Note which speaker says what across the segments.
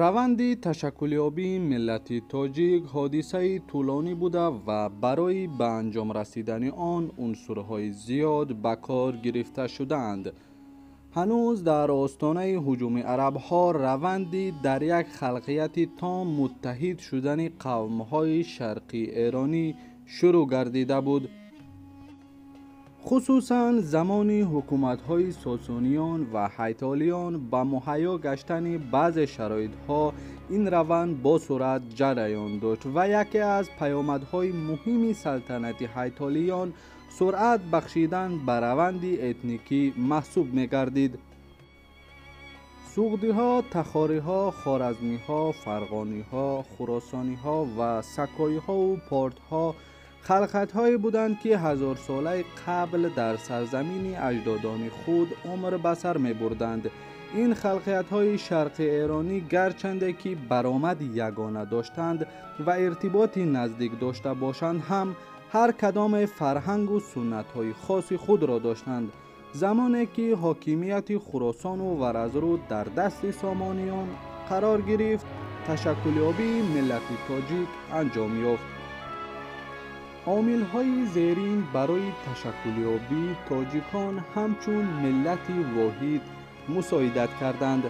Speaker 1: Раванди ташаккулёбии миллати тоҷик ҳодисаи тӯлонӣ буда ва барои ба анҷом расидани он унсурҳои зиёд ба кор гирифта шудаанд. Ҳанӯз дар остонаи ҳуҷуми арабҳо раванди дар як халқияти том муттаҳид шудани қавмҳои шарқии эронӣ шурӯъ гардида буд. Хусусан замони ҳукуматҳои сосониён ва ҳайтолиён ба муҳайё гаштани баъзе шароитҳо ин раванд бо суръат ҷараён дошт ва яке аз паёмадҳои муҳими салтанати ҳайтолиён суръат бахшидан ба раванди этникӣ маҳсуб мегардид. Суғдиҳо, тахориҳо, хоразмиҳо, фарғониҳо, хуросониҳо ва сакоиҳову портҳо халқатҳое буданд, ки ҳазорсолаи қабл дар сарзамини аҷдодони худ умр ба сар мебурданд. Ин халқиятҳои шарқи эронӣ гарчанде ки баромади ягона доштанд ва иртиботи наздик дошта бошанд ҳам, ҳар кадоме фарҳангу суннатҳои хоси худро доштанд. Замоне ки ҳокимияти Хуросону Варазруд дар дасти сомониён қарор гирифт, ташаккулёбии миллати тоҷик анҷом ёфт. Омилҳои зерин барои ташаккулёбии тоҷикон ҳамчун миллати воҳид мусоидат карданд.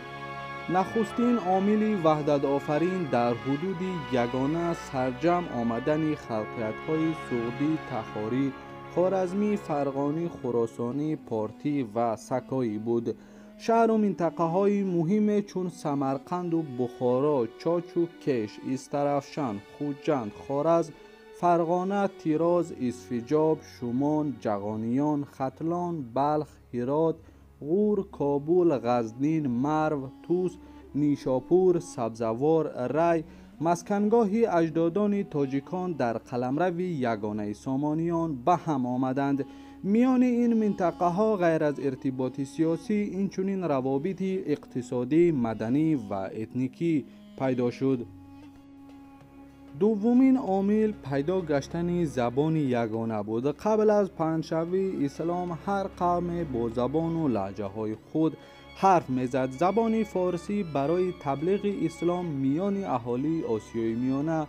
Speaker 1: Нахустин омили ваҳдатофарин дар ҳудуди ягона сарҷамъ омадани халқиятҳои суғдӣ, тахорӣ, хоразмӣ, фарғонӣ, хуросонӣ, портӣ ва сакоӣ буд. Шаҳру минтақаҳои муҳиме чун Самарқанду Бухоро, Чочу Кеш, Истарафшан, Хуҷанд, Хоразм, Фарғона, Тироз, Исфиҷоб, Шумон, Ҷағониён, Хатлон, Балх, Ҳирот, Ғур, Кобул, Ғазнин, Марв, Тус, Нишопур, Сабзавор, Рай маскангоҳи аҷдодони тоҷикон дар қаламрави ягонаи сомониён ба ҳам омаданд. Миёни ин минтақаҳо ғайр аз иртиботи сиёсӣ инчунин равобити иқтисодӣ, маданӣ ва этникӣ пайдо шуд. Дуввумин омил пайдо гаштани забони ягона буд. Қабл аз паҳншавии ислом ҳар қавме бо забону лаҳҷаҳои худ ҳарф мезад. Забони форсӣ барои таблиғи ислом миёни аҳолии Осиёи Миёна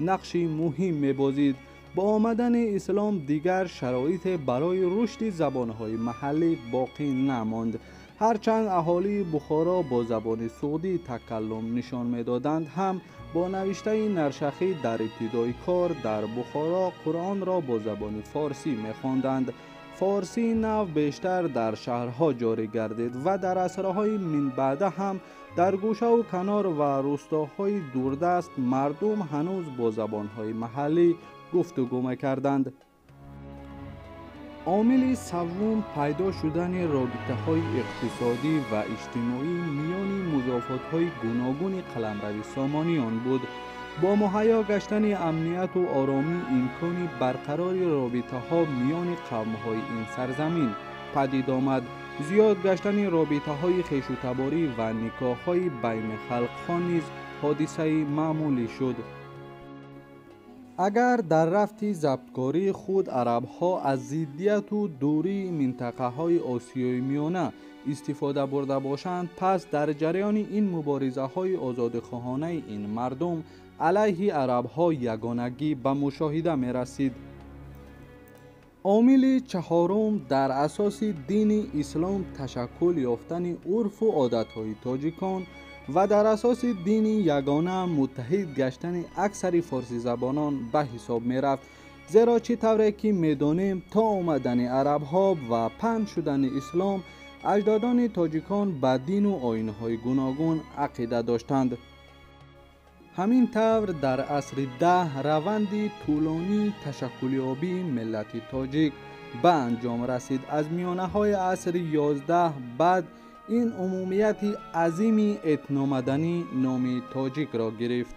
Speaker 1: нақши муҳим мебозид. Бо омадани ислом дигар шароите барои рушди забонҳои маҳаллӣ боқӣ намонд. Ҳарчанд аҳолии Бухоро бо забони суғдӣ такаллум нишон медоданд ҳам, бо навиштаи наршахӣ дар ибтидои кор дар Бухоро Қуръонро бо забони форсӣ мехонданд. Форсии нав бештар дар шаҳрҳо ҷорӣ гардид ва дар асрҳои минбаъда ҳам дар гӯшаву канор ва рӯстоҳои дурдаст мардум ҳанӯз бо забонҳои маҳаллӣ гуфтугӯ мекарданд. Омили саввум пайдо шудани робитаҳои иқтисодӣ ва иҷтимоӣ миёни музофотҳои гуногуни қаламрави сомониён буд. Бо муҳайё гаштани амнияту оромӣ имкони барқарори робитаҳо миёни қавмҳои ин сарзамин падид омад. Зиёд гаштани робитаҳои хешутаборӣ ва никоҳҳои байни халқҳо низ ҳодисаи маъмулӣ шуд. Агар дар рафти забткории худ арабҳо аз зиддияту дурии минтақаҳои Осиёи Миёна истифода бурда бошанд, пас дар ҷараёни ин муборизаҳои озодихоҳонаи ин мардум алайҳи арабҳо ягонагӣ ба мушоҳида мерасид. Омили чаҳорум дар асоси дини ислом ташаккул ёфтани урфу одатҳои тоҷикон ва дар асоси дини ягона муттаҳид гаштани аксари форсизабонон ба ҳисоб мерафт. Зеро чӣ тавре ки медонем, то омадани арабҳо ва паҳн шудани ислом аҷдодони тоҷикон ба дину оинҳои гуногун ақида доштанд. Ҳамин тавр дар асри 10 раванди тӯлонии ташаккулёбии миллати тоҷик ба анҷом расид. Аз миёнаҳои асри 11 баъд ин умумияти азими этномаданӣ номи тоҷикро гирифт.